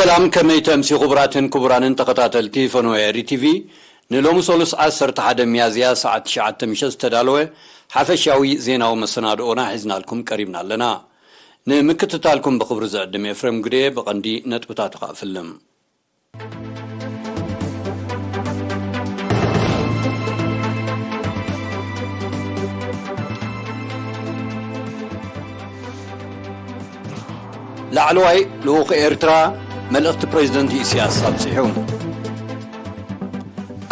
ሰላም፣ ከመይ ተምሲ ክቡራትን ክቡራንን ተኸታተልቲ ፈነወ ኤሪ ቲቪ፣ ንሎሚ ሰሉስ ዓሰርተ ሓደ ሚያዝያ ሰዓት ትሽዓተ ምሸት ዝተዳለወ ሓፈሻዊ ዜናዊ መሰናድኦና ሒዝናልኩም ቀሪብና ኣለና። ንምክትታልኩም ብኽብሪ ዝዕድም ኤፍሬም ግዴ። ብቐንዲ ነጥብታቱ ከኣ ፍልም። ላዕለዋይ ልኡኽ ኤርትራ መልእኽቲ ፕሬዝደንት ኢሳያስ ኣብጺሑ።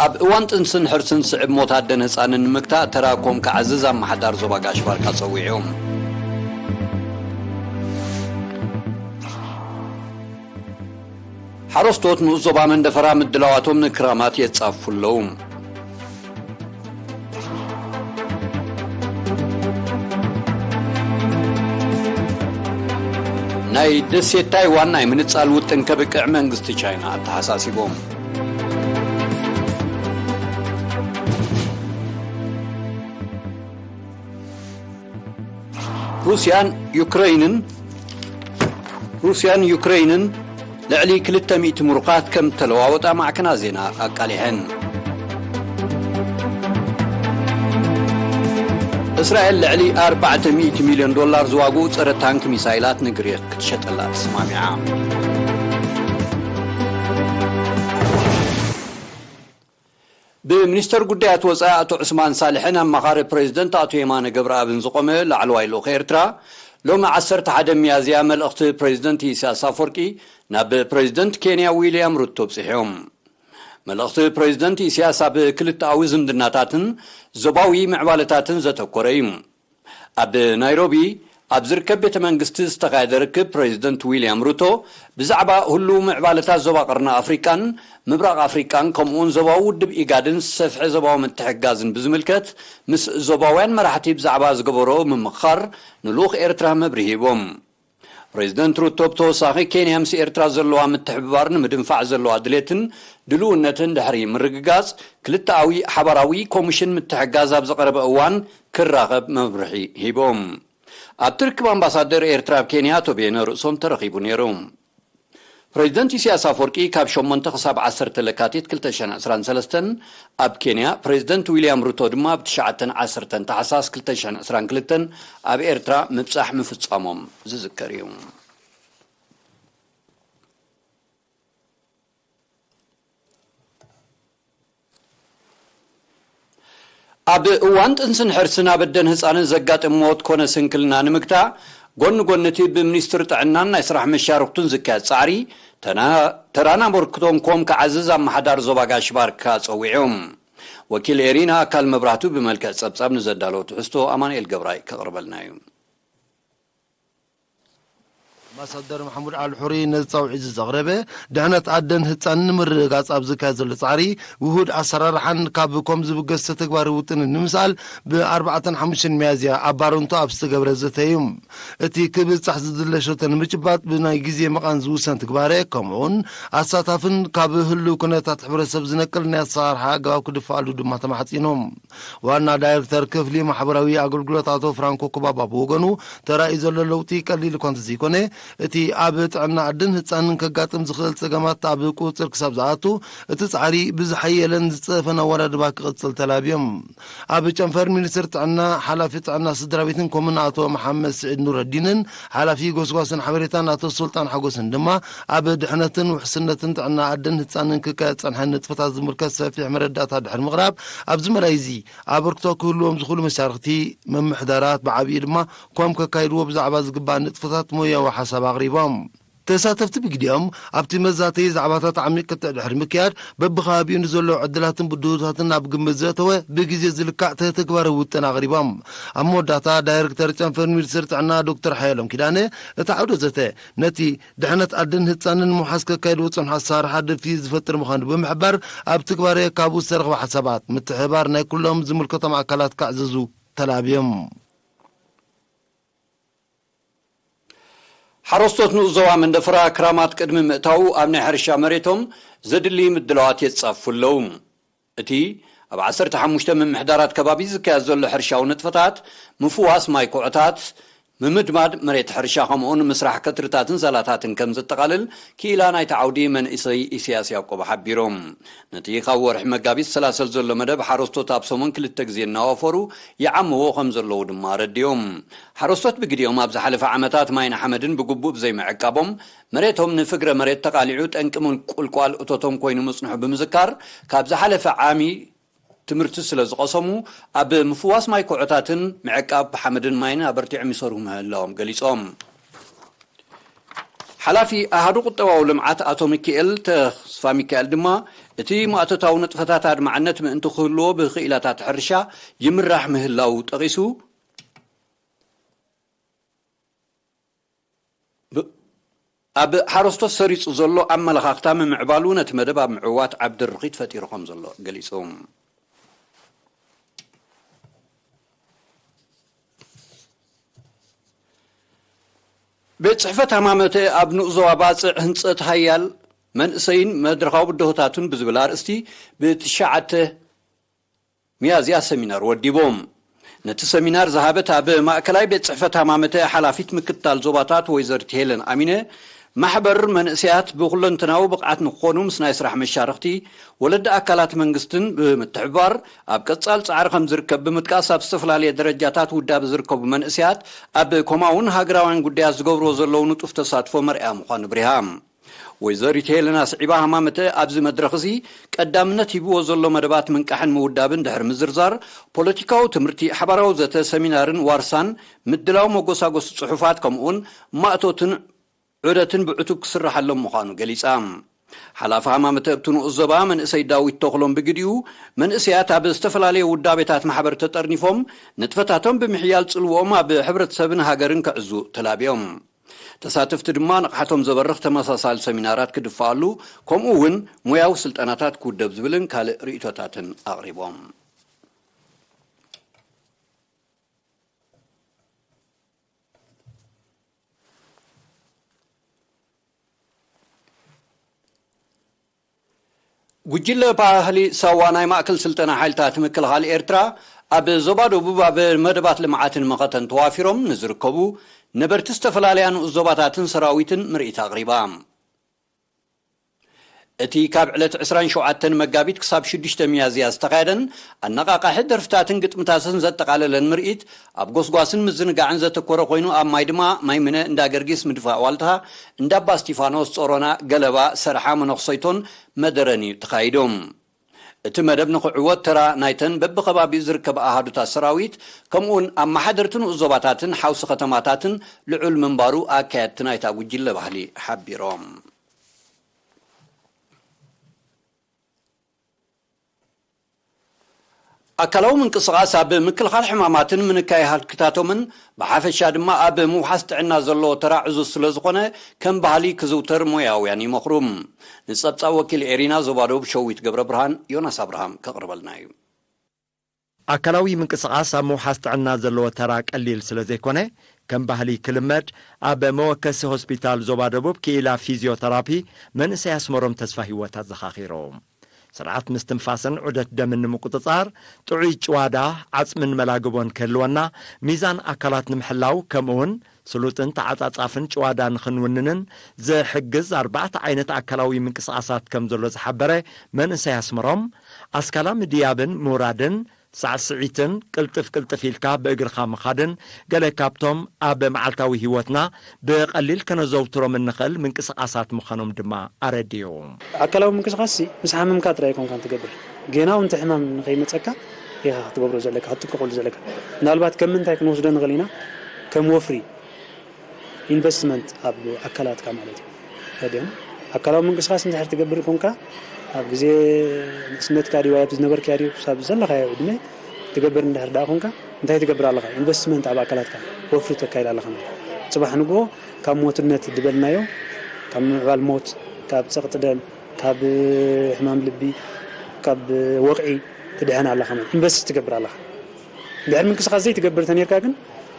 ኣብ እዋን ጥንስን ሕርስን ስዕብ ሞት ኣደን ህጻንን ንምግታእ ተራ ኮም ክዓዝዝ ኣመሓዳር ዞባ ጋሽ ባርካ ጸዊዑ። ሓረስቶት ንኡስ ዞባ መንደፈራ ምድላዋቶም ንክራማት የጻፉ ኣለዉ። ናይ ደሴት ታይዋን ናይ ምንጻል ውጥን ከብቅዕ መንግስቲ ቻይና ኣተሓሳሲቦም። ሩስያን ዩክረይንን ሩስያን ዩክረይንን ልዕሊ ክልተ ሚእቲ ምሩኻት ከም ተለዋወጣ ማዕከናት ዜና ኣቃሊሐን። እስራኤል ልዕሊ ኣርባዕተ ሚእቲ ሚልዮን ዶላር ዝዋግኡ ጸረ ታንክ ሚሳይላት ንግሪክ ክትሸጠላ ተሰማሚዓ። ብሚኒስተር ጉዳያት ወጻኢ ኣቶ ዑስማን ሳልሕን ኣማኻሪ ፕሬዝደንት ኣቶ የማነ ገብረኣብን ዝቖመ ላዕለዋይ ልኡኽ ኤርትራ፣ ሎሚ ዓሰርተ ሓደ ሚያዝያ መልእኽቲ ፕሬዝደንት ኢሳያስ ኣፈወርቂ ናብ ፕሬዝደንት ኬንያ ዊልያም ሩቶ ኣብጺሑ። መልእኽቲ ፕሬዝደንት ኢሳያስ ኣብ ክልተኣዊ ዝምድናታትን ዞባዊ ምዕባለታትን ዘተኮረ እዩ። ኣብ ናይሮቢ ኣብ ዝርከብ ቤተ መንግስቲ ዝተኻየደ ርክብ፣ ፕሬዝደንት ዊልያም ሩቶ ብዛዕባ ህሉው ምዕባለታት ዞባ ቀርኒ ኣፍሪቃን ምብራቕ ኣፍሪቃን፣ ከምኡውን ዞባዊ ውድብ ኢጋድን ሰፍሒ ዞባዊ ምትሕግጋዝን ብዝምልከት ምስ ዞባውያን መራሕቲ ብዛዕባ ዝገበሮ ምምኽኻር ንልኡኽ ኤርትራ መብርሂ ሂቦም። ፕሬዝደንት ሩቶ ብተወሳኺ፣ ኬንያ ምስ ኤርትራ ዘለዋ ምትሕብባር ንምድንፋዕ ዘለዋ ድሌትን ድልውነትን ድሕሪ ምርግጋጽ፣ ክልተኣዊ ሓባራዊ ኮሚሽን ምትሕግጋዝ ኣብ ዝቐረበ እዋን ክራኸብ መብርሒ ሂቦም። ኣብቲ ርክብ ኣምባሳደር ኤርትራ ኣብ ኬንያ ኣቶ በየነ ርእሶም ተረኺቡ ነይሩ። ፕሬዝደንት ኢሳያስ ኣፈወርቂ ካብ ሸሞንተ ክሳብ ዓሰርተ ለካቲት ክልተ ሽሕን ዕስራን ሰለስተን ኣብ ኬንያ፣ ፕሬዝደንት ዊልያም ሩቶ ድማ ኣብ ትሽዓተን ዓሰርተን ታሕሳስ ክልተ ሽሕን ዕስራን ክልተን ኣብ ኤርትራ ምብጻሕ ምፍጻሞም ዝዝከር እዩ። ኣብ እዋን ጥንስን ሕርስን ኣብ ኣደን ህጻንን ዘጋጥም ሞት ኮነ ስንክልና ንምግታእ፣ ጎኒ ጎኒ እቲ ብሚኒስትሪ ጥዕናን ናይ ስራሕ መሻርኽቱን ዝካየድ ጻዕሪ፣ ተና-፣ ተራን ኣበርክቶን ኮም ክዓዝዝ ኣመሓዳሪ ዞባ ጋሽ ባርካ ጸዊዑ። ወኪል ኤሪና ኣካል መብራህቱ ብመልክዕ ጸብጻብ ንዘዳለወ ትሕዝቶ ኣማኑኤል ገብራይ ከቕርበልና እዩ። ኣምባሳደር ማሕሙድ ኣልሑሪ ነዚ ጻውዒት እዚ ዘቕረበ፣ ድሕነት ኣደን ህጻንን ንምርግጋጽ ኣብ ዝካየድ ዘሎ ጻዕሪ፣ ውሁድ ኣሰራርሓን ካብ ኮም ዝብገስ ተግባሪ ውጥንን ንምስኣል፣ ብ ኣርባዕተን ሓሙሽተን ሚያዝያ ኣብ ባረንቱ ኣብ ዝተገብረ ዘተ እዩ። እቲ ክብጻሕ ዝድለ ሸቶ ንምጭባጥ ብናይ ግዜ መቓን ዝውሰን ትግባረ፣ ከምኡውን ኣሳታፍን ካብ ህሉው ኩነታት ሕብረተሰብ ዝነቅል ናይ ኣሰራርሓ ኣገባብ ክድፍኣሉ ድማ ተማሕጺኑ። ዋና ዳይሬክተር ክፍሊ ማሕበራዊ ኣገልግሎት ኣቶ ፍራንኮ ኩባባ ብወገኑ፣ ተራእዩ ዘሎ ለውጢ ቀሊል እኳ እንተዘይኮነ፣ እቲ ኣብ ጥዕና ኣደን ህጻንን ከጋጥም ዝኽእል ጸገማት ኣብ ቁጽር ክሳብ ዝኣቱ፣ እቲ ጻዕሪ ብዝሓየለን ዝጸፈን ኣወዳድባ ክቕጽል ተላብዮም። ኣብ ጨንፈር ሚኒስትር ጥዕና፣ ሓላፊ ጥዕና ስድራ ቤትን ኮምን ኣቶ መሓመድ ስዒድ ኑረዲንን ሓላፊ ጎስጓስን ሓበሬታን ኣቶ ሱልጣን ሓጎስን ድማ፣ ኣብ ድሕነትን ውሕስነትን ጥዕና ኣደን ህጻንን ክካየድ ጸንሐ ንጥፈታት ዝምልከት ሰፊሕ መረዳእታ ድሕሪ ምቕራብ፣ ኣብዚ መዳይ እዚ ኣበርክቶ ክህልዎም ዝኽእሉ መሻርኽቲ፣ ምምሕዳራት፣ ብዓቢኡ ድማ ኮም ከካይድዎ ብዛዕባ ዝግባእ ንጥፈታት ሞያዊ ሓሳብ ኣቕሪቦም። ተሳተፍቲ ብግዲኦም፣ ኣብቲ መዛተዪ ዛዕባታት ዓሚቕ ክትዕ ድሕሪ ምክያድ፣ በብኸባቢኡ ንዘለዉ ዕድላትን ብድሆታትን ኣብ ግምት ዘእተወ ብግዜ ዝልካዕ ተተግባራዊ ውጥን ኣቕሪቦም። ኣብ መወዳእታ፣ ዳይሬክተር ጨንፈር ሚኒስትሪ ጥዕና ዶክተር ሓየሎም ኪዳነ፣ እቲ ዓውደ ዘተ ነቲ ድሕነት ኣደን ህጻንን ምውሓስ ከካይድዎ ዝጸንሑ ኣሰራርሓ ድፊት ዝፈጥር ምዃኑ ብምሕባር፣ ኣብ ትግባረ ካብኡ ዝተረኽበ ሓሳባት ምትሕብባር ናይ ኩሎም ዝምልከቶም ኣካላት ከዕዝዙ ተላብዮም። ሓረስቶት ንኡስ ዞባ መንደፈራ ክራማት ቅድሚ ምእታዉ ኣብ ናይ ሕርሻ መሬቶም ዘድሊ ምድላዋት የጻፉ ኣለዉ። እቲ ኣብ ዓሰርተ ሓሙሽተ ምምሕዳራት ከባቢ ዝካየድ ዘሎ ሕርሻዊ ንጥፈታት፣ ምፍዋስ ማይ ኩዕታት፣ ምምድማድ መሬት ሕርሻ ከምኡውን ምስራሕ ከትርታትን ዛላታትን ከም ዘጠቓልል ክኢላ ናይቲ ዓውዲ መንእሰይ ኢሳያስ ያዕቆብ ሓቢሩ። ነቲ ካብ ወርሒ መጋቢት ዝሰላሰል ዘሎ መደብ ሓረስቶት ኣብ ሰሙን ክልተ ግዜ እናዋፈሩ ይዓምዎ ከም ዘለዉ ድማ ኣረዲኦም። ሓረስቶት ብግዲኦም ኣብ ዝሓለፈ ዓመታት ማይን ሓመድን ብግቡእ ብዘይምዕቃቦም መሬቶም ንፍግረ መሬት ተቓሊዑ ጠንቂ ምንቁልቋል እቶቶም ኮይኑ ምጽንሑ ብምዝካር ካብ ዝሓለፈ ዓሚ ትምህርቲ ስለ ዝቐሰሙ ኣብ ምፍዋስ ማይ ኮዖታትን ምዕቃብ ሓመድን ማይን ኣበርቲዖም ይሰርሑ ምህላዎም ገሊጾም። ሓላፊ ኣሃዱ ቁጠባዊ ልምዓት ኣቶ ሚካኤል ተስፋ ሚካኤል ድማ እቲ ማእቶታዊ ንጥፈታት ኣድማዕነት ምእንቲ ክህልዎ ብክኢላታት ሕርሻ ይምራሕ ምህላው ጠቒሱ፣ ብ-፣ ኣብ ሓረስቶት ሰሪጹ ዘሎ ኣመለኻኽታ ምምዕባሉ ነቲ መደብ ኣብ ምዕዋት ዓቢ ድርኺት ፈጢሩ ከም ዘሎ ገሊጹ። ቤት ጽሕፈት ሃማመተ ኣብ ንኡስ ዞባ ባጽዕ ህንጸት ሃያል መንእሰይን መድረኻዊ ብድሆታቱን ብዝብል ኣርእስቲ ብትሽዓተ ሚያዝያ ሰሚናር ወዲቡ። ነቲ ሰሚናር ዝሃበት ኣብ ማእከላይ ቤት ጽሕፈት ሃማመተ ሓላፊት ምክትታል ዞባታት ወይዘሪት ሄለን ኣሚነ፣ ማሕበር መንእሰያት ብኹለንተናዊ ብቕዓት ንክኾኑ ምስ ናይ ስራሕ መሻርኽቲ ወለዲ ኣካላት መንግስትን ብምትሕብባር ኣብ ቀጻል ጻዕሪ ከም ዝርከብ ብምጥቃስ፣ ኣብ ዝተፈላለየ ደረጃታት ውዳበ ዝርከቡ መንእሰያት ኣብ ኮማውን ሃገራውያን ጉዳያት ዝገብርዎ ዘለዉ ንጡፍ ተሳትፎ መርኣያ ምዃኑ ብሪሃ። ወይዘሪት ሄለና ስዒባ ሃማመተ ኣብዚ መድረኽ እዚ ቀዳምነት ሂብዎ ዘሎ መደባት ምንቃሕን ምውዳብን ድሕሪ ምዝርዛር፣ ፖለቲካዊ ትምህርቲ፣ ሓባራዊ ዘተ፣ ሰሚናርን ዋርሳን፣ ምድላው መጎሳጎሲ ጽሑፋት፣ ከምኡውን ማእቶትን ዑደትን ብዕቱብ ክስርሓሎም ምዃኑ ገሊጻ። ሓላፊ ሃማመተ እብቲ ንኡስ ዞባ መንእሰይ ዳዊት ተኽሎም ብግዲኡ፣ መንእሰያት ኣብ ዝተፈላለየ ውዳቤታት ማሕበር ተጠርኒፎም ንጥፈታቶም ብምሕያል ጽልውኦም ኣብ ሕብረተሰብን ሃገርን ከዕዙ ተላብዮም። ተሳተፍቲ ድማ ንቕሓቶም ዘበርኽ ተመሳሳሊ ሰሚናራት ክድፍኣሉ፣ ከምኡ እውን ሞያዊ ስልጠናታት ክውደብ ዝብልን ካልእ ርእይቶታትን ኣቕሪቦም። ጉጅለ ባህሊ ሳዋ ናይ ማእከል ስልጠና ሓይልታት ምክልኻል ኤርትራ ኣብ ዞባ ደቡብ ኣብ መደባት ልምዓትን መኸተን ተዋፊሮም ንዝርከቡ ነበርቲ ዝተፈላለያ ንኡስ ዞባታትን ሰራዊትን ምርኢት ኣቕሪባ። እቲ ካብ ዕለት ዕስራን ሸውዓተን መጋቢት ክሳብ ሽዱሽተ ሚያዝያ ዝተኻየደን ኣነቓቓሒ ደርፍታትን ግጥምታትን ዘጠቓለለን ምርኢት ኣብ ጎስጓስን ምዝንጋዕን ዘተኮረ ኮይኑ፣ ኣብ ማይ ድማ ማይ ምነ፣ እንዳ ገርጊስ፣ ምድፋእ ዋልታ፣ እንዳ ኣባ እስቲፋኖስ፣ ጾሮና፣ ገለባ፣ ሰርሓ፣ መነኽሰይቶን መደረን እዩ ተኻይዱ። እቲ መደብ ንኽዕወት ተራ ናይተን በብኸባቢኡ ዝርከባ ኣሃዱታት ሰራዊት፣ ከምኡውን ኣመሓደርቲ ንኡስ ዞባታትን ሓውሲ ከተማታትን ልዑል ምንባሩ ኣካየድቲ ናይታ ጉጅለ ባህሊ ሓቢሮም። ኣካላዊ ምንቅስቓስ ኣብ ምክልኻል ሕማማትን ምንካይ ሃልክታቶምን ብሓፈሻ ድማ ኣብ ምውሓስ ጥዕና ዘለዎ ተራ ዕዙዝ ስለ ዝኾነ፣ ከም ባህሊ ክዝውተር ሞያውያን ይመኽሩ። ንጸብጻብ ወኪል ኤሪና ዞባ ደቡብ ሸዊት ገብረ ብርሃን ዮናስ ኣብርሃም ከቕርበልና እዩ። ኣካላዊ ምንቅስቓስ ኣብ ምውሓስ ጥዕና ዘለዎ ተራ ቀሊል ስለ ዘይኮነ፣ ከም ባህሊ ክልመድ ኣብ መወከሲ ሆስፒታል ዞባ ደቡብ ክኢላ ፊዚዮተራፒ መንእሰይ ኣስመሮም ተስፋ ህይወት ኣዘኻኺሩ። ስርዓት ምስትንፋስን ዑደት ደምን ንምቁጽጻር፣ ጥዑይ ጭዋዳ፣ ዓጽምን መላግቦን ክህልወና፣ ሚዛን ኣካላት ንምሕላው፣ ከምኡውን ስሉጥን ተዓጻጻፍን ጭዋዳ ንኽንውንንን ዝሕግዝ ኣርባዕተ ዓይነት ኣካላዊ ምንቅስቓሳት ከም ዘሎ ዝሓበረ መንእሰይ ኣስመሮም፣ ኣስካላ ምድያብን ምውራድን፣ ሳዕስዒትን ቅልጥፍ ቅልጥፍ ኢልካ ብእግርኻ ምኻድን ገለ ካብቶም ኣብ መዓልታዊ ህይወትና ብቐሊል ከነዘውትሮም እንኽእል ምንቅስቓሳት ምዃኖም ድማ ኣረዲኡ። ኣካላዊ ምንቅስቓስ ሲ ምስ ሓመምካ ጥራይ ኣይኮንካን ትገብር። ጌና እውን እቲ ሕማም ንኸይመጸካ ኢኻ ክትገብሮ ዘለካ፣ ክትጥንቀቐሉ ዘለካ። ምናልባት ከም ምንታይ ክንወስዶ ንኽእል ኢና? ከም ወፍሪ፣ ኢንቨስትመንት ኣብ ኣካላትካ ማለት እዩ። ተረዲእና? ኣካላዊ ምንቅስቓስ እንድሕር ትገብር ኮንካ፣ ኣብ ግዜ ንእስነትካ ድዩ፣ ኣብ ዝነበርካዮ ድዩ፣ ክሳብ ዘለኻዮ ዕድመ ትገብር እንድሕር ደኣ ኮንካ፣ እንታይ ትገብር ኣለኻ? ኢንቨስትመንት ኣብ ኣካላትካ፣ ወፍሪ ተካይድ ኣለኻ ማለት እዩ። ጽባሕ ንግሆ ካብ ሞትነት ዝበልናዮ፣ ካብ ምምዕባል ሞት፣ ካብ ጸቕጢ ደም፣ ካብ ሕማም ልቢ፣ ካብ ወቕዒ ትድሕን ኣለኻ ማለት እዩ። ኢንቨስት ትገብር ኣለኻ። ድሕሪ ምንቅስቓስ ዘይትገብር ተነይርካ ግን፣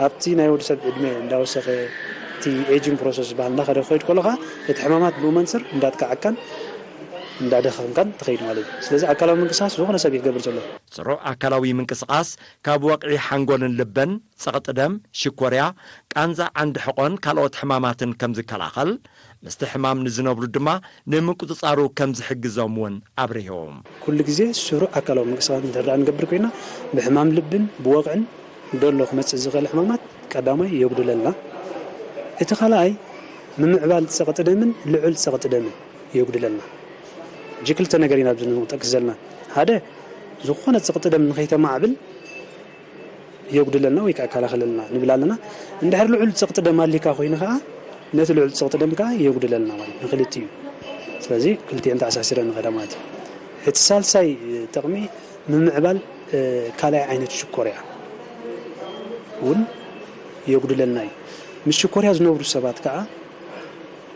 ኣብቲ ናይ ወዲ ሰብ ዕድመ እንዳወሰኸ፣ እቲ ኤጂንግ ፕሮሰስ ዝበሃል እንዳኸደ ክኸይድ ከሎ ኸዓ፣ እቲ ሕማማት ብኡ መንጽር እንዳጥቃዓካን እንዳደኸምካን ትኸይድ ማለት እዩ። ስለዚ ኣካላዊ ምንቅስቃስ ዝኾነ ሰብ እዩ ክገብር ዘሎ። ስሩዕ ኣካላዊ ምንቅስቓስ ካብ ወቕዒ ሓንጎልን ልብን፣ ጸቕጢ ደም፣ ሽኮርያ፣ ቃንዛ ዓንዲ ሕቖን ካልኦት ሕማማትን ከም ዝከላኸል፣ ምስቲ ሕማም ንዝነብሩ ድማ ንምቁጽጻሩ ከም ዝሕግዞም እውን ኣብሪሁ። ኩሉ ግዜ ስሩዕ ኣካላዊ ምንቅስቃስ እንድሕር ደኣ ንገብር ኮይና፣ ብሕማም ልብን ብወቕዕን ደሎ ክመጽእ ዝኽእል ሕማማት ቀዳማይ የጉድለልና። እቲ ካልኣይ ምምዕባል ጸቕጢ ደምን ልዑል ጸቕጢ ደምን የጉድለልና። ሕጂ ክልተ ነገር ኢና ኣብዚ ንጠቅስ ዘለና። ሓደ ዝኾነ ጸቕጢ ደም ንኸይተማዕብል የጉድለልና ወይ ከዓ ይከላኸለልና ንብል ኣለና። እንድሕር ልዑል ጸቕጢ ደም ኣሊካ ኮይኑ ከዓ ነቲ ልዑል ጸቕጢ ደም ከዓ የጉድለልና ማለት ንክልቲኡ። ስለዚ ክልቲኤን ተኣሳሲረን ንኸዳ ማለት እዩ። እቲ ሳልሳይ ጥቕሚ ምምዕባል ካልኣይ ዓይነት ሽኮርያ እውን የጉድለልና እዩ። ምስ ሽኮርያ ዝነብሩ ሰባት ከዓ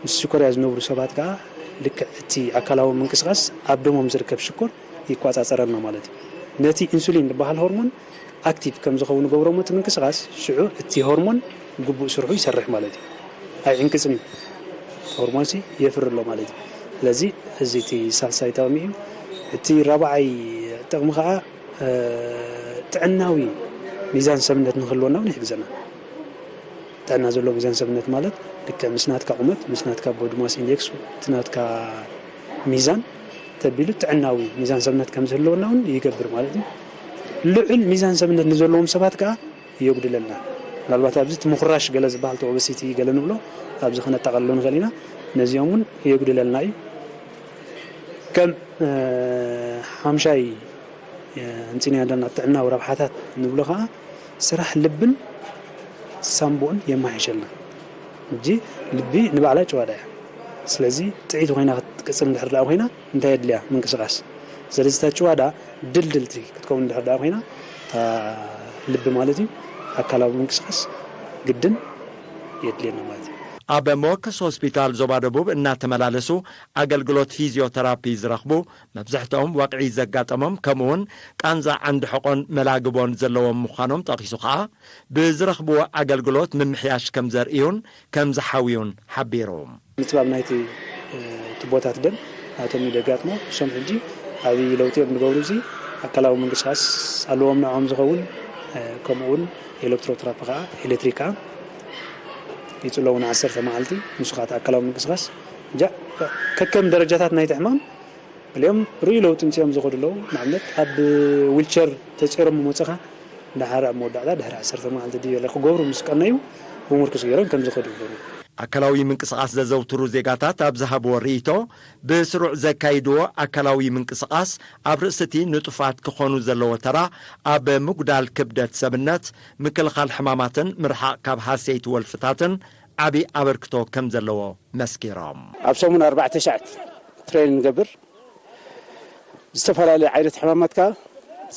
ምስ ሽኮርያ ዝነብሩ ሰባት ከዓ ልክዕ እቲ ኣካላዊ ምንቅስቃስ ኣብ ደሞም ዝርከብ ሽኮር ይቋፃፀረልና ማለት እዩ። ነቲ ኢንሱሊን ዝበሃል ሆርሞን ኣክቲቭ ከም ዝኸውን ገብሮም እቲ ምንቅስቃስ ሽዑ እቲ ሆርሞን ግቡእ ስርሑ ይሰርሕ ማለት እዩ። ኣይዕንቅፅን እዩ። ሆርሞንሲ የፍሪ ኣሎ ማለት እዩ። ስለዚ እዚ እቲ ሳልሳይ ጠቕሚ እዩ። እቲ ራብዓይ ጥቕሚ ከዓ ጥዕናዊ ሚዛን ሰብነት ንክህልወና እውን ይሕግዘና። ጥዕና ዘለዎ ሚዛን ሰብነት ማለት ልክዕ ምስ ናትካ ቁመት፣ ምስ ናትካ ቦዲ ማስ ኢንዴክስ፣ እቲ ናትካ ሚዛን ተቢሉ ጥዕናዊ ሚዛን ሰብነት ከም ዝህልወና እውን ይገብር ማለት እዩ። ልዑል ሚዛን ሰብነት ንዘለዎም ሰባት ከዓ የጉድለልና። ምናልባት ኣብዚ እቲ ምኹራሽ ገለ ዝበሃል እቲ ኦበሲቲ ገለ ንብሎ ኣብዚ ክነጠቓልሎ ንኽእል ኢና። ነዚኦም እውን የጉድለልና እዩ። ከም ሓምሻይ እንፅንያ ደና ጥዕናዊ ረብሓታት ንብሎ ከዓ ስራሕ ልብን ሳምቡእን የመሓይሸልና። ሕጂ ልቢ ንባዕላ ጭዋዳ እያ። ስለዚ ጥዕይቲ ኮይና ክትቅፅል እንድሕር ደኣ ኮይና እንታይ የድልያ? ምንቅስቃስ። ስለዚ እታ ጭዋዳ ድልድልቲ ክትከውን እንድሕር ደኣ ኮይና እታ ልቢ ማለት እዩ ኣካላዊ ምንቅስቃስ ግድን የድልየና ማለት እዩ። ኣብ ሞከስ ሆስፒታል ዞባ ደቡብ እናተመላለሱ ኣገልግሎት ፊዚዮተራፒ ዝረኽቡ መብዛሕትኦም ወቕዒ ዘጋጠሞም ከምኡውን ቃንዛ ዓንዲ ሕቖን መላግቦን ዘለዎም ምዃኖም ጠቒሱ ከኣ ብዝረኽብዎ ኣገልግሎት ምምሕያሽ ከም ዘርእዩን ከም ዝሓውዩን ሓቢሩ። ምጽባብ ናይቲ ቱቦታት ደም ናቶም እዩ ደጋጥሞ። እሶም ሕጂ ዓብዪ ለውጢ እዮም ዝገብሩ። እዚ ኣካላዊ ምንቅስቃስ ኣለዎም ንዕኦም ዝኸውን ከምኡ እውን ኤሌክትሮትራፒ ከዓ ኤሌክትሪክ ከዓ ይፅለዉ ንዓሰርተ መዓልቲ ንሱ ከዓ ኣካላዊ ምንቅስቃስ እጃ ከከም ደረጃታት ናይቲ ሕማም ገሊኦም ርኡይ ለውጢ ምፅኦም ዝኸዱ ኣለዉ። ንኣብነት ኣብ ዊልቸር ተፀይሮም መፅኻ ድሓር ኣብ መወዳእታ ድሕሪ ዓሰርተ መዓልቲ ድዩ ገለ ክገብሩ ምስ ቀነዩ ብምርኩስ ገይሮም ከም ዝኸዱ ይገብሩ። ኣካላዊ ምንቅስቓስ ዘዘውትሩ ዜጋታት ኣብ ዝሃብዎ ርእይቶ፣ ብስሩዕ ዘካይድዎ ኣካላዊ ምንቅስቓስ ኣብ ርእሲ እቲ ንጡፋት ክኾኑ ዘለዎ ተራ ኣብ ምጉዳል ክብደት ሰብነት፣ ምክልኻል ሕማማትን ምርሓቕ ካብ ሃሰይቲ ወልፍታትን ዓቢ ኣበርክቶ ከም ዘለዎ መስኪሮም። ኣብ ሰሙን ኣርባዕተ ሰዓት ትሬን ንገብር። ዝተፈላለዩ ዓይነት ሕማማት ከዓ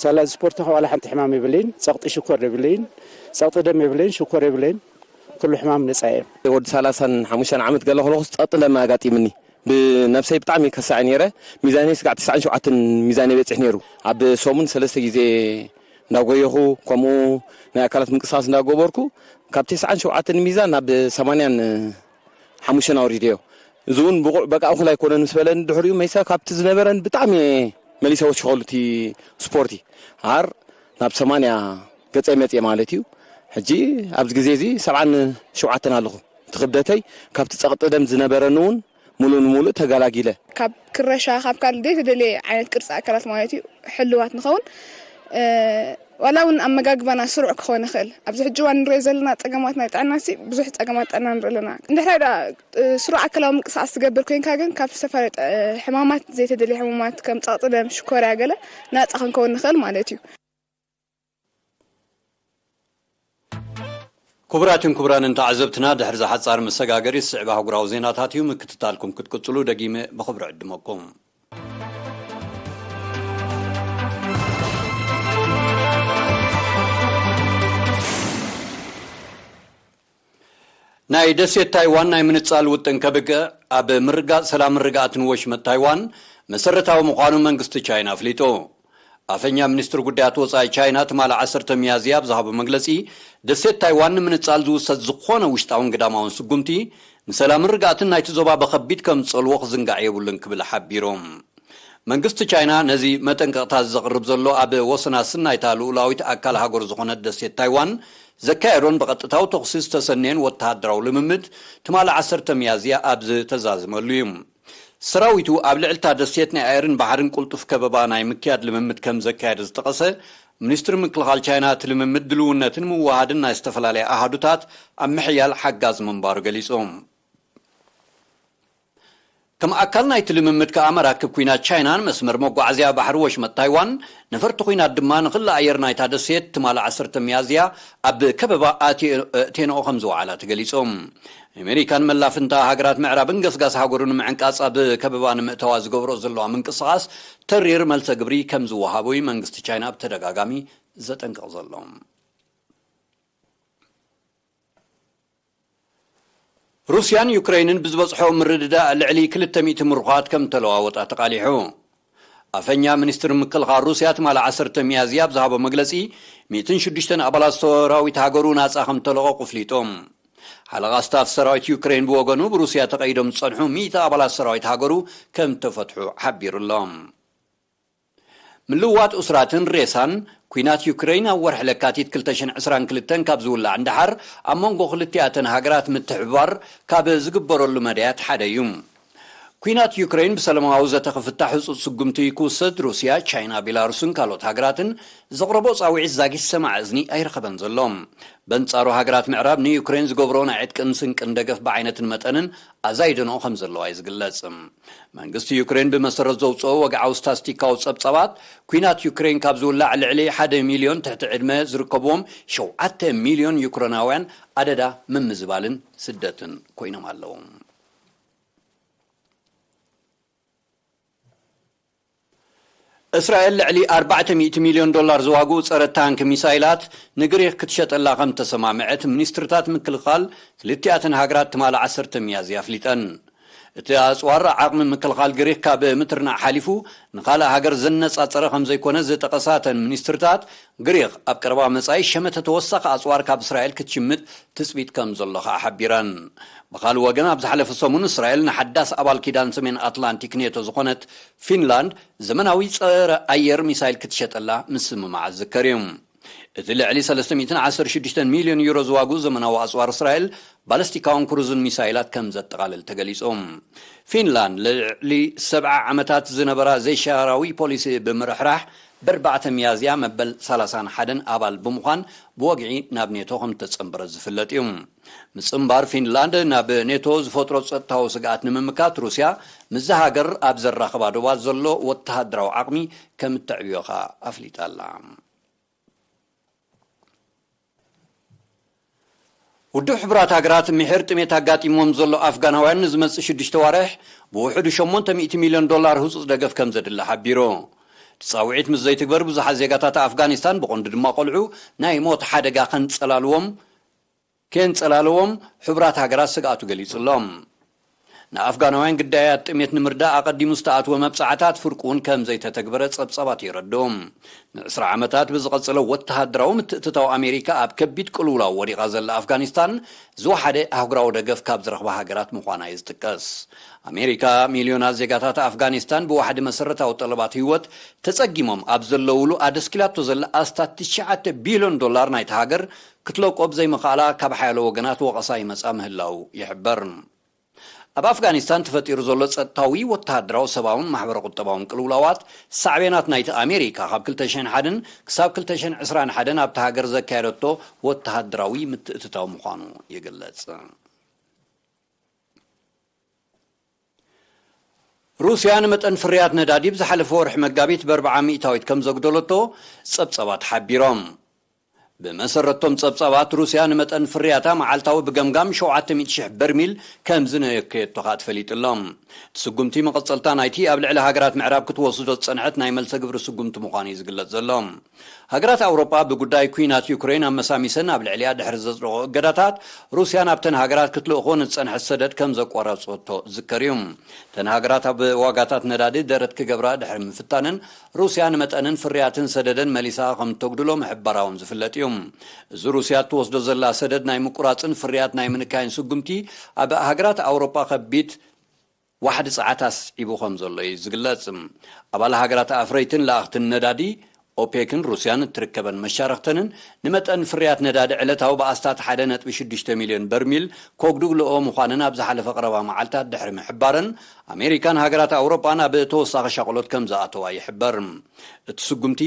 ሳላ ስፖርት ከዓ ዋላ ሓንቲ ሕማም የብለይን። ፀቕጢ ሽኮር የብለይን፣ ፀቕጢ ደም የብለይን፣ ሽኮር የብለይን። ኩሉ ሕማም ነፃ እየ። ወዲ ሰላሳን ሓሙሽተን ዓመት ገለ ከለኹስ ፀቕጢ ደም ኣጋጢምኒ። ብነብሰይ ብጣዕሚ ከሳዕ ነይረ። ሚዛነይ ስጋዕ ትስዓን ሸውዓተን ሚዛነይ በፂሕ ነይሩ። ኣብ ሰሙን ሰለስተ ግዜ እንዳጎየኹ ከምኡ ናይ ኣካላት ምንቅስቃስ እንዳገበርኩ ካብ ትስዓን ሸውዓተን ሚዛን ናብ ሰማንያን ሓሙሽተን ኣውሪደዮ። እዚ እውን ብቑዕ በቃ እኹል ኣይኮነን ምስ በለኒ ድሕሪኡ መይሳ ካብቲ ዝነበረን ብጣዕሚ እየ መሊሰ ወሲኸሉ እቲ ስፖርቲ። ሃር ናብ ሰማንያ ገፀይ መፅየ ማለት እዩ። ሕጂ ኣብዚ ግዜ እዚ ሰብዓን ሸውዓተን ኣለኹ። እቲ ክብደተይ ካብቲ ፀቕጢ ደም ዝነበረኒ እውን ሙሉእ ንሙሉእ ተገላጊለ። ካብ ክረሻ፣ ካብ ካልእ ዘይተደለየ ዓይነት ቅርፂ ኣካላት ማለት እዩ ሕልዋት ንኸውን። ዋላ እውን ኣመጋግባና ስሩዕ ክኾን ይኽእል። ኣብዚ ሕጂ እዋን ንሪኦ ዘለና ፀገማት ናይ ጥዕና ሲ ብዙሕ ፀገማት ጥዕና ንርኢ ኣለና። እንድሕር ደኣ ስሩዕ ኣካላዊ ምንቅስቃስ ትገብር ኮይንካ ግን ካብ ዝተፈላለዩ ሕማማት ዘይተደለየ ሕሙማት ከም ፀቕጢ ደም፣ ሽኮርያ ገለ ናፃ ክንከውን ንኽእል ማለት እዩ። ክቡራትን ክቡራንን ተዓዘብትና ድሕሪ ዝሓፃር መሰጋገሪ ዝስዕብ ኣህጉራዊ ዜናታት እዩ ምክትታልኩም ክትቅፅሉ ደጊመ ብኽብሪ ዕድመኩም። ናይ ደሴት ታይዋን ናይ ምንጻል ውጥን ከብቅዕ ኣብ ምርግጋጽ ሰላምን ርግኣትን ወሽመጥ ታይዋን መሰረታዊ ምዃኑ መንግስቲ ቻይና ኣፍሊጡ። ኣፈኛ ሚኒስትሪ ጉዳያት ወጻኢ ቻይና ትማሊ ዓሰርተ ሚያዝያ ኣብ ዝሃቦ መግለጺ፣ ደሴት ታይዋን ንምንጻል ዝውሰድ ዝኾነ ውሽጣውን ግዳማውን ስጉምቲ ንሰላምን ርግኣትን ናይቲ ዞባ ብኸቢድ ከም ዝጸልዎ ክዝንጋዕ የብሉን ክብል ሓቢሩ። መንግስቲ ቻይና ነዚ መጠንቀቕታ ዘቕርብ ዘሎ፣ ኣብ ወሰናስን ናይታ ልኡላዊት ኣካል ሃገሩ ዝኾነት ደሴት ታይዋን ዘካየዶን ብቐጥታዊ ተኹሲ ዝተሰነየን ወተሃደራዊ ልምምድ፣ ትማሊ ዓሰርተ ሚያዝያ ኣብ ዝተዛዘመሉ እዩ። ሰራዊቱ ኣብ ልዕልታ ደሴት ናይ ኣየርን ባሕርን ቅልጡፍ ከበባ ናይ ምክያድ ልምምድ ከም ዘካየደ ዝጠቐሰ ሚኒስትሪ ምክልኻል ቻይና፣ እቲ ልምምድ ድልውነትን ምውሃድን ናይ ዝተፈላለያ ኣሃዱታት ኣብ ምሕያል ሓጋዝ ምንባሩ ገሊጹ። ከም ኣካል ናይቲ ልምምድ ከኣ፣ መራክብ ኲናት ቻይናን መስመር መጓዓዝያ ባሕሪ ወሽመጥ ታይዋን፣ ነፈርቲ ኲናት ድማ ንኽሊ ኣየር ናይታ ደሴት ትማሊ ዓሰርተ ሚያዝያ ኣብ ከበባ ኣእቲ-፣ ኣእቴንኦ ከም ዝወዓላ ተገሊጹ። ኣሜሪካን መላፍንታ ሃገራት ምዕራብን ገስጋስ ሃገሩ ንምዕንቃጽ ኣብ ከበባ ንምእታዋ ዝገብሮ ዘለዋ ምንቅስቓስ ተሪር መልሰ ግብሪ ከም ዝወሃቦ እዩ መንግስቲ ቻይና ብተደጋጋሚ ዘጠንቅቕ ዘሎ። ሩስያን ዩክሬንን ብዝበጽሖ ምርድዳእ ልዕሊ ክልተ ሚእቲ ምሩኻት ከም ተለዋወጣ ተቓሊሑ። ኣፈኛ ሚኒስትሪ ምክልኻል ሩስያ ትማሊ ዓሰርተ ሚያዝያ ኣብ ዝሃቦ መግለጺ፣ ሚእትን ሽዱሽተን ኣባላት ሰራዊት ሃገሩ ናጻ ከም ተለቐቑ ኣፍሊጡ። ሓለቓ ስታፍ ሰራዊት ዩክሬን ብወገኑ፣ ብሩስያ ተቐይዶም ዝጸንሑ ሚእቲ ኣባላት ሰራዊት ሃገሩ ከም ተፈትሑ ሓቢሩ ኣሎ። ምልውዋጥ ኡስራትን ሬሳን፣ ኲናት ዩክሬን ኣብ ወርሒ ለካቲት ክልተ ሽሕን ዕስራን ክልተን ካብ ዝውላዕ ንደሓር፣ ኣብ መንጎ ክልቲኣተን ሃገራት ምትሕብባር ካብ ዝግበረሉ መዳያት ሓደ እዩ። ኲናት ዩክሬን ብሰላማዊ ዘተ ክፍታሕ ህጹጽ ስጉምቲ ክውሰድ፣ ሩስያ፣ ቻይና፣ ቤላሩስን ካልኦት ሃገራትን ዘቕረቦ ጻውዒት ዛጊት ሰማዒ እዝኒ ኣይረኸበን ዘሎ። በንጻሩ፣ ሃገራት ምዕራብ ንዩክሬን ዝገብሮ ናይ ዕጥቅን ስንቅን ደገፍ ብዓይነትን መጠንን ኣዛይደንኦ ከም ዘለዋ እዩ ዝግለጽ። መንግስቲ ዩክሬን ብመሰረት ዘውጽኦ ወግዓዊ ስታስቲካዊ ጸብጻባት፣ ኲናት ዩክሬን ካብ ዝውላዕ ልዕሊ ሓደ ሚልዮን ትሕቲ ዕድመ ዝርከብዎም ሸውዓተ ሚልዮን ዩክሬናውያን ኣደዳ ምምዝባልን ስደትን ኮይኖም ኣለዉ። እስራኤል ልዕሊ ኣርባዕተ ሚእቲ ሚልዮን ዶላር ዝዋግኡ ጸረ ታንክ ሚሳይላት ንግሪኽ ክትሸጠላ ከም ተሰማምዐት ሚኒስትርታት ምክልኻል ክልቲኣተን ሃገራት ትማሊ ዓሰርተ ሚያዝያ ኣፍሊጠን። እቲ ኣጽዋር ዓቕሚ ምክልኻል ግሪኽ ካብ ምትርናዕ ሓሊፉ ንኻልእ ሃገር ዘነጻጸረ ከም ዘይኮነ ዝጠቐሳ እተን ሚኒስትርታት፣ ግሪኽ ኣብ ቀረባ መጻኢ ሸመተ ተወሳኺ ኣጽዋር ካብ እስራኤል ክትሽምት ትጽቢት ከም ዘሎ ከኣ ሓቢረን። ብኻልእ ወገን፣ ኣብ ዝሓለፈ ሰሙን እስራኤል ንሓዳስ ኣባል ኪዳን ሰሜን ኣትላንቲክ ኔቶ ዝኾነት ፊንላንድ ዘመናዊ ጸረ ኣየር ሚሳይል ክትሸጠላ ምስምማዓ ዝዝከር እዩ። እቲ ልዕሊ ሰለስተ ሚእትን ዓሰርተ ሽዱሽተን ሚልዮን ዩሮ ዝዋግኡ ዘመናዊ ኣጽዋር እስራኤል፣ ባለስቲካውን ክሩዝን ሚሳይላት ከም ዘጠቓልል ተገሊጹ። ፊንላንድ ልዕሊ ሰብዓ ዓመታት ዝነበራ ዘይሻራዊ ፖሊሲ ብምርሕራሕ፣ በርባዕተ ሚያዝያ መበል ሰላሳን ሓደን ኣባል ብምዃን ብወግዒ ናብ ኔቶ ከም ተጸንበረት ዝፍለጥ እዩ። ምጽንባር ፊንላንድ ናብ ኔቶ ዝፈጥሮ ጸጥታዊ ስግኣት ንምምካት፣ ሩስያ ምስዛ ሃገር ኣብ ዘራኽባ ዶባት ዘሎ ወተሃደራዊ ዓቕሚ ከም እተዕብዮ ከኣ ኣፍሊጣ ኣላ። ውድብ ሕቡራት ሃገራት፣ ምሒር ጥሜት ኣጋጢምዎም ዘሎ ኣፍጋናውያን ንዝመጽእ ሽዱሽተ ዋርሕ ብውሕዱ ሸሞንተ ሚእቲ ሚልዮን ዶላር ህጹጽ ደገፍ ከም ዘድሊ ሓቢሩ። እቲ ጻውዒት ምስ ዘይትግበር፣ ብዙሓት ዜጋታት ኣፍጋኒስታን፣ ብቐንዱ ድማ ቆልዑ፣ ናይ ሞት ሓደጋ ከንጸላልዎም፣ ከየንጸላልዎም ሕቡራት ሃገራት ስግኣቱ ገሊጹ ኣሎ። ንኣፍጋናውያን ግዳያት ጥሜት ንምርዳእ ኣቐዲሙ ዝተኣትወ መብጻዕታት ፍርቂ እውን ከም ዘይተተግበረ ጸብጻባት የረድኡ። ንዕስራ ዓመታት ብዝቐጸለ ወተሃደራዊ ምትእትታው፣ ኣሜሪካ ኣብ ከቢድ ቅልውላው ወዲቓ ዘላ ኣፍጋኒስታን ዝወሓደ ኣህጉራዊ ደገፍ ካብ ዝረኽባ ሃገራት ምዃና እዩ ዝጥቀስ። ኣሜሪካ፣ ሚልዮናት ዜጋታት ኣፍጋኒስታን ብዋሕዲ መሰረታዊ ጠለባት ህይወት ተጸጊሞም ኣብ ዘለውሉ፣ ኣደስኪላቶ ዘላ ኣስታት ትሽዓተ ቢልዮን ዶላር ናይታ ሃገር ክትለቆ ብዘይምኽኣላ፣ ካብ ሓያሎ ወገናት ወቐሳ ይመጻ ምህላው ይሕበር። ኣብ ኣፍጋኒስታን ተፈጢሩ ዘሎ ጸጥታዊ፣ ወተሃደራዊ፣ ሰብኣውን ማሕበረ ቁጠባውን ቅልውላዋት፣ ሳዕቤናት ናይቲ ኣሜሪካ ካብ ክልተ ሽሕን ሓደን ክሳብ ክልተ ሽሕን ዕስራን ሓደን ኣብታ ሃገር ዘካየደቶ ወተሃደራዊ ምትእትታው ምዃኑ ይግለጽ። ሩስያ ንመጠን ፍርያት ነዳዲ ብዝሓለፈ ወርሒ መጋቢት ብኣርብዓ ሚእታዊት ከም ዘጉደለቶ ጸብጻባት ሓቢሮም። ብመሰረቶም ጸብጻባት፣ ሩስያ ንመጠን ፍርያታ መዓልታዊ ብገምጋም ሸውዓተ ሚእቲ ሽሕ በርሚል ከም ዝነከየቶ ከኣ ተፈሊጡ ኣሎ። እቲ ስጉምቲ መቐጸልታ ናይቲ ኣብ ልዕሊ ሃገራት ምዕራብ ክትወስዶ ዝጸንሐት ናይ መልሰ ግብሪ ስጉምቲ ምዃኑ እዩ ዝግለጽ ዘሎ። ሃገራት ኣውሮጳ ብጉዳይ ኲናት ዩክሬን ኣመሳሚሰን ኣብ ልዕሊኣ ድሕሪ ዘጽደቑ እገዳታት፣ ሩስያ ናብተን ሃገራት ክትልእኾ ንዝጸንሐት ሰደድ ከም ዘቋረጸቶ ዝዝከር እዩ። እተን ሃገራት ኣብ ዋጋታት ነዳዲ ደረት ክገብራ ድሕሪ ምፍታነን፣ ሩስያ ንመጠንን ፍርያትን ሰደደን መሊሳ ከም ተጉድሎ ምሕባራ እውን ዝፍለጥ እዩ። እዚ ሩስያ እትወስዶ ዘላ ሰደድ ናይ ምቁራጽን ፍርያት ናይ ምንካይን ስጉምቲ፣ ኣብ ሃገራት ኣውሮጳ ከቢድ ዋሕዲ ጸዓት ኣስዒቡ ከም ዘሎ እዩ ዝግለጽ። ኣባል ሃገራት ኣፍረይትን ለኣኽትን ነዳዲ ኦፔክን ሩስያን እትርከበን መሻርኽተንን ንመጠን ፍርያት ነዳዲ ዕለታዊ ብኣስታት ሓደ ነጥቢ ሽዱሽተ ሚልዮን በርሚል ከጉድልኦ ምዃነን ኣብ ዝሓለፈ ቀረባ መዓልታት ድሕሪ ምሕባረን፣ ኣሜሪካን ሃገራት ኣውሮጳን ኣብ ተወሳኺ ሻቕሎት ከም ዝኣተዋ ይሕበር። እቲ ስጉምቲ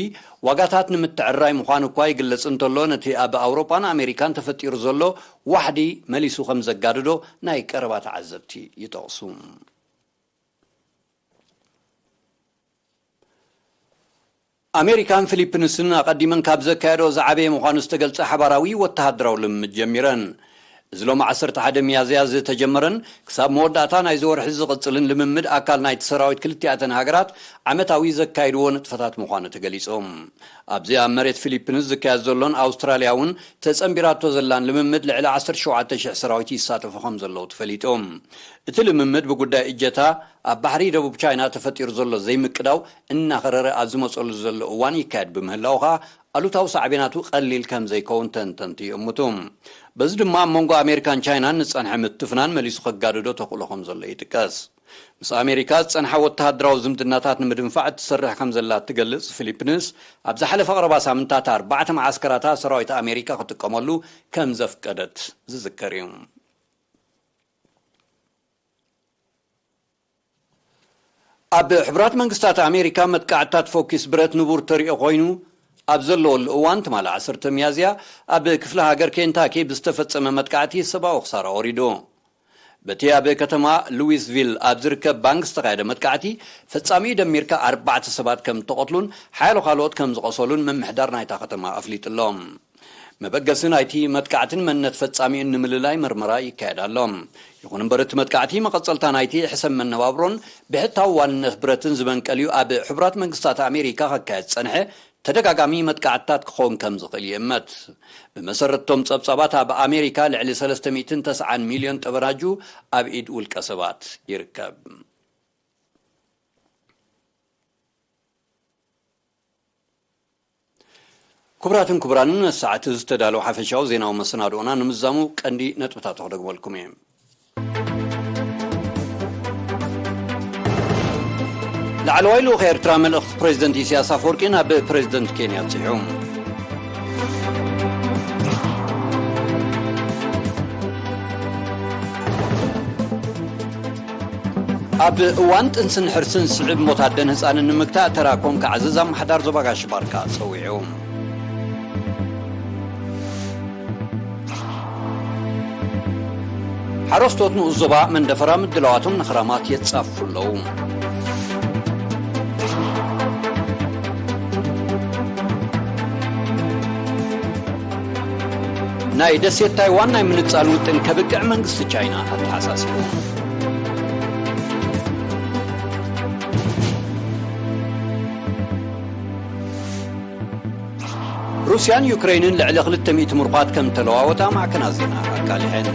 ዋጋታት ንምትዕርራይ ምዃኑ እኳ ይግለጽ እንተሎ፣ ነቲ ኣብ ኣውሮጳን ኣሜሪካን ተፈጢሩ ዘሎ ዋሕዲ መሊሱ ከም ዘጋድዶ ናይ ቀረባ ተዓዘብቲ ይጠቕሱ። ኣሜሪካን ፊሊፕንስን ኣቐዲመን ካብ ዘካየዶ ዝዓበየ ምዃኑ ዝተገልጸ ሓባራዊ ወተሃደራዊ ልምምድ ጀሚረን። እዚ ሎም ዓሰርተ ሓደ ሚያዝያ ዝተጀመረን ክሳብ መወዳእታ ናይዚ ወርሒ ዝቕጽልን ልምምድ ኣካል ናይቲ ሰራዊት ክልቲኣተን ሃገራት ዓመታዊ ዘካይድዎ ንጥፈታት ምዃኑ ተገሊጾም። ኣብዚ ኣብ መሬት ፊሊፕንስ ዝካየድ ዘሎን ኣውስትራልያ እውን ተጸንቢራቶ ዘላን ልምምድ ልዕሊ ዓሰርተ ሸውዓተ ሽሕ ሰራዊት ይሳተፉ ከም ዘለዉ ተፈሊጡ። እቲ ልምምድ ብጉዳይ እጀታ ኣብ ባሕሪ ደቡብ ቻይና ተፈጢሩ ዘሎ ዘይምቅዳው እናኸረረ ኣብ ዝመጸሉ ዘሎ እዋን ይካየድ ብምህላው ኸኣ ኣሉታዊ ሳዕቤናቱ ቀሊል ከም ዘይከውን ተንተንቲ ይእምቱ። በዚ ድማ ኣብ መንጎ ኣሜሪካን ቻይናን ዝጸንሐ ምትፍናን መሊሱ ከጋድዶ ተኽእሎ ከም ዘሎ ይጥቀስ። ምስ ኣሜሪካ ዝጸንሓ ወተሃደራዊ ዝምድናታት ንምድንፋዕ እትሰርሕ ከም ዘላ እትገልጽ ፊሊፕንስ፣ ኣብ ዝሓለፈ ቀረባ ሳምንታት ኣርባዕተ መዓስከራታ ሰራዊት ኣሜሪካ ክጥቀመሉ ከም ዘፍቀደት ዝዝከር እዩ። ኣብ ሕቡራት መንግስታት ኣሜሪካ መጥቃዕትታት ፎኪስ ብረት ንቡር ተሪኦ ኮይኑ ኣብ ዘለወሉ እዋን፣ ትማሊ ዓሰርተ ሚያዝያ ኣብ ክፍለ ሃገር ኬንታኪ ብዝተፈጸመ መጥቃዕቲ ሰብኣዊ ክሳራ ወሪዱ። በቲ ኣብ ከተማ ሉዊስቪል ኣብ ዝርከብ ባንክ ዝተኻየደ መጥቃዕቲ፣ ፈጻሚኡ ደሚርካ ኣርባዕተ ሰባት ከም እተቐትሉን ሓያሎ ካልኦት ከም ዝቐሰሉን ምምሕዳር ናይታ ከተማ ኣፍሊጡ ኣሎ። መበገሲ ናይቲ መጥቃዕትን መንነት ፈጻሚኡን ንምልላይ መርመራ ይካየድ ኣሎ። ይኹን እምበር፣ እቲ መጥቃዕቲ መቐጸልታ ናይቲ ሕሰም መነባብሮን ብሕታዊ ዋንነት ብረትን ዝመንቀልዩ ኣብ ሕቡራት መንግስታት ኣሜሪካ ከካየድ ዝጸንሐ ተደጋጋሚ መጥቃዕትታት ክኸውን ከም ዝኽእል ይእመት። ብመሰረት እቶም ጸብጻባት፣ ኣብ ኣሜሪካ ልዕሊ ሰለስተ ሚእትን ተስዓን ሚልዮን ጠበናጁ ኣብ ኢድ ውልቀ ሰባት ይርከብ። ክቡራትን ክቡራንን፣ ነዚ ሰዓት እዚ ዝተዳለወ ሓፈሻዊ ዜናዊ መሰናድኦና ንምዛሙ ቀንዲ ነጥብታቱ ክደግመልኩም እየ። ላዕለዋይ ልኡኽ ኤርትራ መልእኽቲ ፕሬዚደንት ኢሳያስ ኣፈወርቂ ናብ ፕሬዚደንት ኬንያ ኣብጺሑ። ኣብ እዋን ጥንስን ሕርስን ዝስዕብ ሞት ኣደን ህጻንን ንምግታእ ተራኮም ክዓዝዝ ኣመሓዳር ዞባ ጋሽ ባርካ ጸዊዑ። ሓረስቶት ንኡስ ዞባ መንደፈራ ምድላዋቶም ንኽራማት የጻፉ ኣለዉ። ናይ ደሴት ታይዋን ናይ ምንጻል ውጥን ከብቅዕ መንግስቲ ቻይና ኣተሓሳሲቡ። ሩስያን ዩክሬንን ልዕሊ ክልተ ሚእቲ ምሩኻት ከም ተለዋወጣ ማዕከናት ዜና ኣቃሊሐን።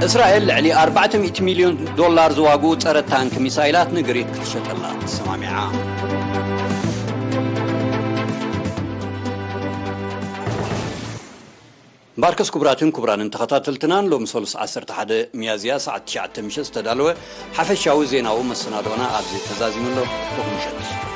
እስራኤል ልዕሊ ኣርባዕተ ሚእቲ ሚልዮን ዶላር ዝዋግኡ ጸረ ታንክ ሚሳይላት ንግሪክ ክትሸጠላ ተሰማሚዓ። እምበኣርከስ ክቡራትን ክቡራንን ተኸታተልትናን፣ ሎሚ ሰሉስ ዓሰርተ ሓደ ሚያዝያ ሰዓት ትሽዓተ ምሸት ዝተዳለወ ሓፈሻዊ ዜናዊ መሰናዶና ኣብዚ ተዛዚሙ ኣሎ። ርሑቕ ምሸት።